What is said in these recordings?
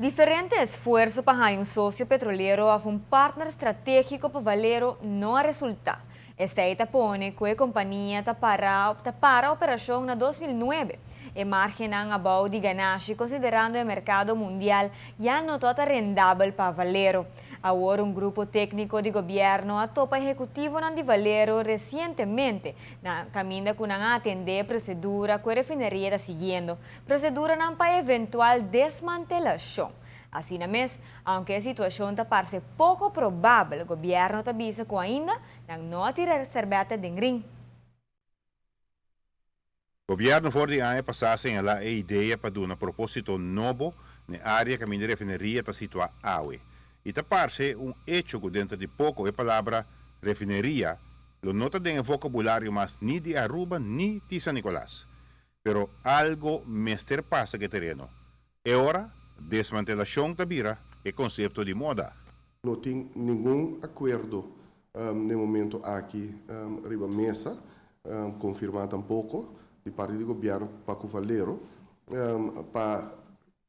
Diferente esfuerso pa haña un sosio petrolero òf un partner stratégiko pa Valero no a resultá. Esei ta pone ku e kompania ta para ta para operashon na 2009. E márgennan abou di ganashi konsiderando e merkado mundial ya no tabata rendabel pa Valero. Awor un grupo tékniko di gobièrnu a topa ehekutivonan di Valero resientemente na kaminda ku nan a atendé e prosedura ku e refineria ta siguiendo, proseduranan pa eventual desmantelashon. Asina mes, aunke e situashon ta parse poko probabel, gobièrnu ta bisa ku ainda nan no a tira sèrbètè den rin. Gobièrnu for di aña pasá a señalá e idea pa duna propósito nobo n'e área kaminda e refineria ta situá awe. I ta parse un echo ku denter di poko e palabra refineria lo no ta den e vokabulario mas ni di Aruba ni di San Nicolas. Pero algo mester pasa ku e tereno. E ora, desmantelashon ta bira e konsepto di moda. No tin ningun akuerdo n'e momento aki riba mesa, konfirmá tampoko di parti di gobièrnu pa ku Valero pa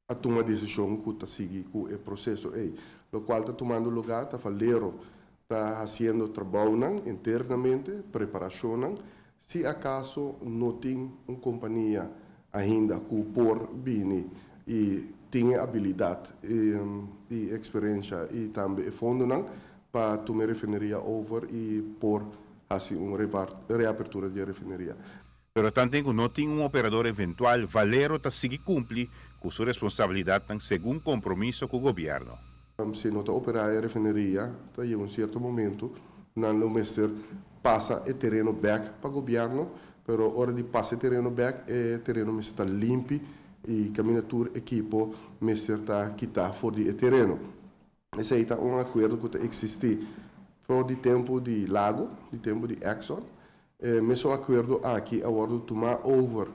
a tuma desishon ku ta sigui ku e proseso ei. Lokual ta tumando lugá ta Valero ta hasiendo trabounan internamente, preparashonnan, si akaso no tin un kompania ainda ku por bini i tin e abilidat i eksperensha i tambe e fondonan pa tuma e refineria over i por hasi un reapertura di e refineria. Pero tanten ku no tin un operador eventual, Valero ta sigui kumpli ku su responsabilidatnan segun kompromiso ku gobièrnu. Si no ta operá e refineria, ta yega un sierto momentu nan lo mester pasa e tereno bèk pa gobièrnu, pero ora di pasa e tereno bèk, e tereno mester ta limpi i kaminda tur ekipo mester ta kitá for di e tereno. Esei ta un akuerdo ku ta eksistí for di tempu di Lago, di tempu di Exxon. E mesun akuerdo aki a wòrdu tumá over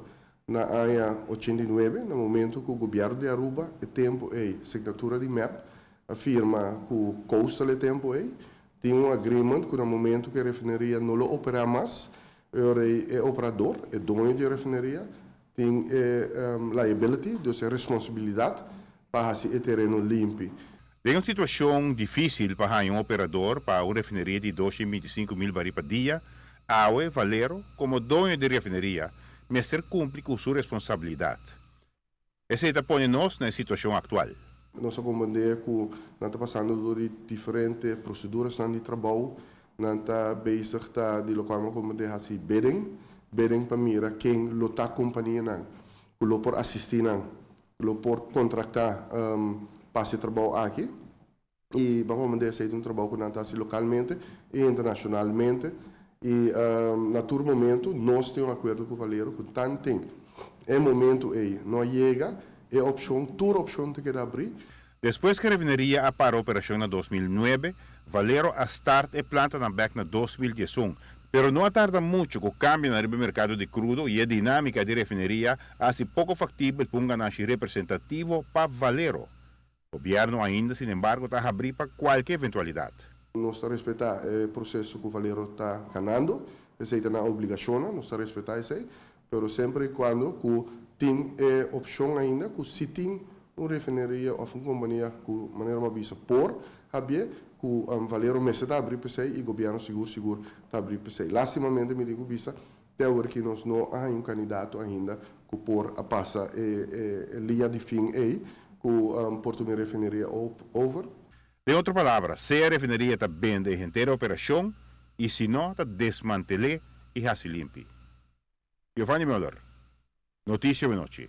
na aña 89, na momentu ku gobièrnu di Aruba, e tempu ei, signatura di mep, a firma ku Coastal e tempu ei. Tin un agreement ku na momentu ku e refineria no lo operá mas, e ora ei e operador, e doño di e refineria, tin e liability, dus e responsabilidat pa hasi e tereno limpi. Den un situashon difísil pa haña un operador pa un refineria di 225.000 barí pa dia, awe Valero, komo doño di refineria, mester kumpli ku su responsabilidat. Esei ta pone nos na e situashon aktual. Nos a komprendé ku nan ta pasando dor di diferente prosedurasnan di trabou. Nan ta bezig ta di lokual mi a komprendé hasi bidding, bidding pa mira ken lo ta kompanianan ku lo por asistí nan, lo por kontraktá pa hasi e trabou aki. I ban komprendé esei ta un trabou ku nan ta hasi lokalmente i internashonalmente. I na tur momentu nos tin un akuerdo ku Valero ku tanten e momentu ei no a yega, e opshon, tur opshon ta keda abrí. Despues ku e refineria a para operashon na 2009, Valero a start e plantanan bèk na 2011. Pero no a tarda muchu ku kambionan riba e merkado di krudo i e dinámika di refineria a hasi poko faktibel pa un ganashi representativo pa Valero. Gobièrnu ainda sinembargo ta habrí pa kualke eventualidat. Nos ta respetá e proseso ku Valero ta ganando, esei ta nan obligashonnan, nos ta respetá esei, pero semper i kuando ku tin e opshon ainda ku si tin un refineria òf un kompania ku manera mi a bisa por habié, ku Valero mester ta habrí p'esei i gobièrnu sigur sigur ta habrí p'esei. Lástimamente mi tin ku bisa Te awor ki nos no a haña un kandidato ainda ku por a pasa e liña di fin ei ku por tuma e refineria over. Den otro palabra, sea e refineria ta bende e henter e operashon i si no ta desmantel'é i hasi limpi. Giovanni Muller, Noticia Wenochi.